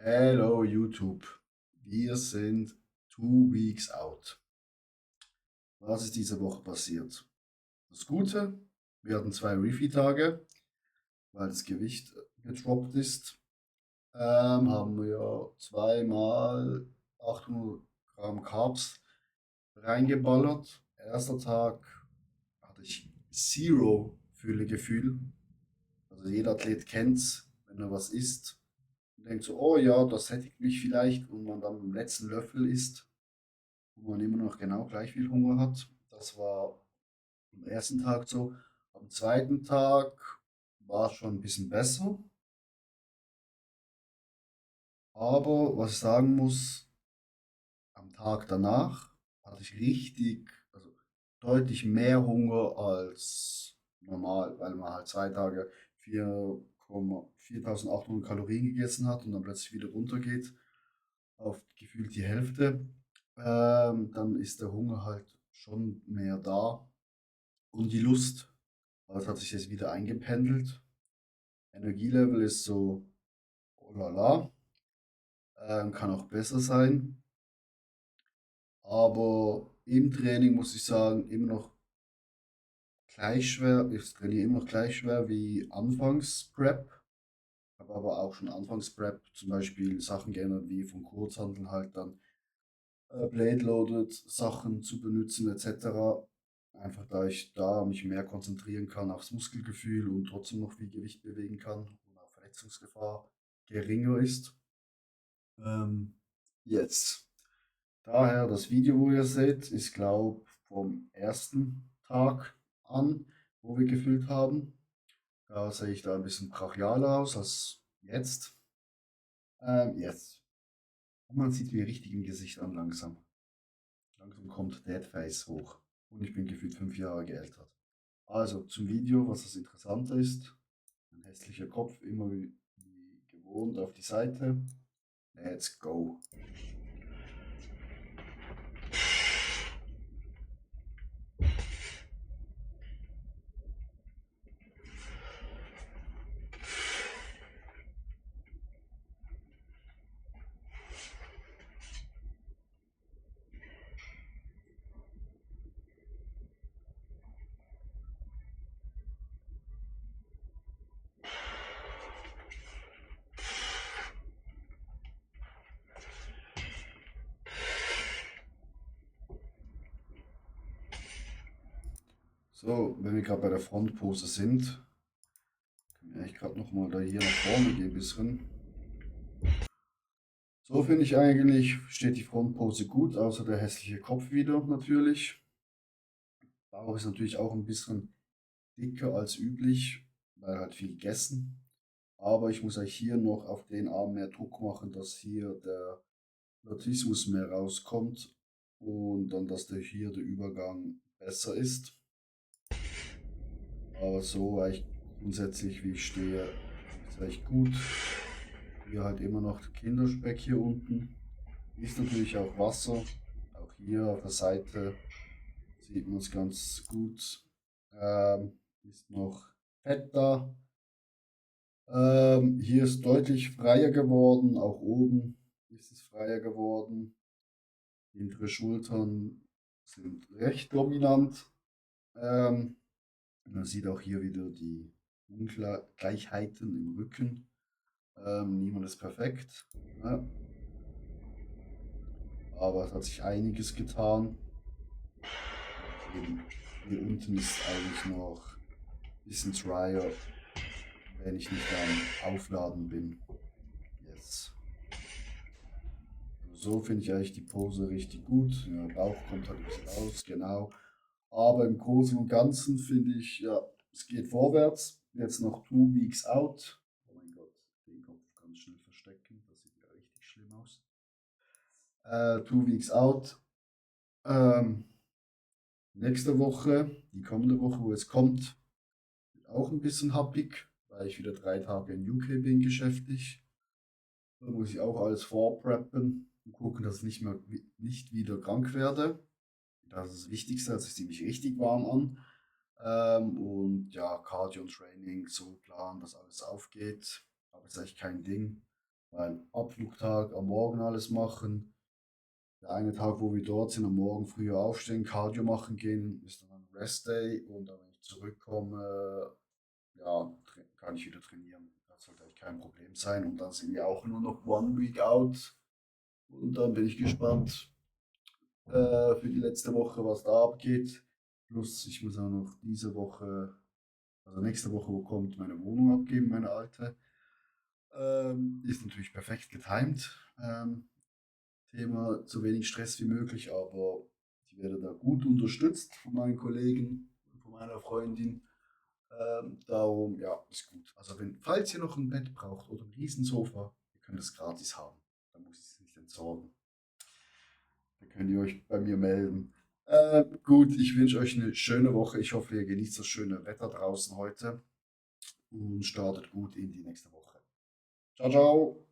Hello YouTube, wir sind 2 weeks out. Was ist diese Woche passiert? Das Gute, wir hatten 2 Refeed-Tage, weil das Gewicht gedroppt ist. Haben wir zweimal 800 Gramm Carbs reingeballert. Erster Tag hatte ich Zero Fühlegefühl. Also jeder Athlet kennt's, wenn er was isst und denkt so, oh ja, das sättigt mich vielleicht und man dann den letzten Löffel isst, wo man immer noch genau gleich viel Hunger hat. Das war am ersten Tag so. Am zweiten Tag war es schon ein bisschen besser. Aber was ich sagen muss, am Tag danach hatte ich richtig, also deutlich mehr Hunger als normal, weil man halt 2 Tage 4,4800 Kalorien gegessen hat und dann plötzlich wieder runtergeht auf gefühlt die Hälfte. Dann ist der Hunger halt schon mehr da. Und die Lust, aber es hat sich jetzt wieder eingependelt. Energielevel ist so, oh la la, kann auch besser sein. Aber im Training muss ich sagen, immer noch gleich schwer. Ich trainiere immer noch gleich schwer wie anfangs Prep. Habe aber auch schon anfangs Prep zum Beispiel Sachen geändert, wie vom Kurzhanteln halt dann Blade-Loaded Sachen zu benutzen etc. Einfach da ich da mich mehr konzentrieren kann aufs Muskelgefühl und trotzdem noch viel Gewicht bewegen kann und auch Verletzungsgefahr geringer ist. Ähm, jetzt. Daher das Video, wo ihr seht, ist glaube vom ersten Tag an, wo wir gefüllt haben. Da sehe ich da ein bisschen brachialer aus als jetzt. Jetzt. Und man sieht mir richtig im Gesicht an langsam. Langsam kommt Deadface hoch. Und ich bin gefühlt 5 Jahre geältert. Also zum Video, was das Interessante ist. Ein hässlicher Kopf, immer wie gewohnt auf die Seite. Let's go. So, wenn wir gerade bei der Frontpose sind, können wir eigentlich gerade nochmal da hier nach vorne gehen ein bisschen. So finde ich eigentlich, steht die Frontpose gut, außer der hässliche Kopf wieder natürlich. Bauch ist natürlich auch ein bisschen dicker als üblich, weil halt viel gegessen. Aber ich muss eigentlich hier noch auf den Arm mehr Druck machen, dass hier der Latissimus mehr rauskommt und dann, dass hier der Übergang besser ist. Aber so eigentlich grundsätzlich, wie ich stehe, ist echt gut. Hier halt immer noch Kinderspeck hier unten. Ist natürlich auch Wasser. Auch hier auf der Seite sieht man es ganz gut. Ist noch Fett da. Hier ist deutlich freier geworden. Auch oben ist es freier geworden. Die hintere Schultern sind recht dominant. Man sieht auch hier wieder die Ungleichheiten im Rücken. Niemand ist perfekt, ne? Aber es hat sich einiges getan. Eben, hier unten ist eigentlich noch ein bisschen drier, wenn ich nicht am Aufladen bin. Yes. So finde ich eigentlich die Pose richtig gut. Ja, Bauch kommt halt ein bisschen raus, genau. Aber im Großen und Ganzen finde ich, ja, es geht vorwärts. Jetzt noch 2 weeks out. Oh mein Gott, den Kopf ganz schnell verstecken. Das sieht ja richtig schlimm aus. 2 weeks out. Ähm, Nächste Woche, die kommende Woche, wo es kommt, wird auch ein bisschen happig, weil ich wieder 3 Tage in UK bin geschäftlich. Da muss ich auch alles vorpreppen und gucken, dass ich nicht wieder krank werde. Das ist das Wichtigste, also ich ziehe mich richtig warm an. Und ja, Cardio und Training so planen, dass alles aufgeht. Aber ist eigentlich kein Ding. weil Abflugtag am Morgen alles machen. Der eine Tag, wo wir dort sind, am Morgen früher aufstehen, Cardio machen gehen, ist dann ein Rest-Day und dann, wenn ich zurückkomme, ja, kann ich wieder trainieren. Das sollte eigentlich kein Problem sein. Und dann sind wir auch nur noch One Week out. Und dann bin ich gespannt für die letzte Woche, was da abgeht. Plus, ich muss auch noch diese Woche, also nächste Woche, wo kommt, meine Wohnung abgeben, meine alte. Ist natürlich perfekt getimt. Thema so wenig Stress wie möglich, aber ich werde da gut unterstützt von meinen Kollegen, von meiner Freundin. Darum, ja, ist gut. Also falls ihr noch ein Bett braucht oder ein Riesensofa, ihr könnt es gratis haben. Dann muss ich es nicht entsorgen. Dann könnt ihr euch bei mir melden. Gut, ich wünsche euch eine schöne Woche. Ich hoffe, ihr genießt das schöne Wetter draußen heute und startet gut in die nächste Woche. Ciao, ciao.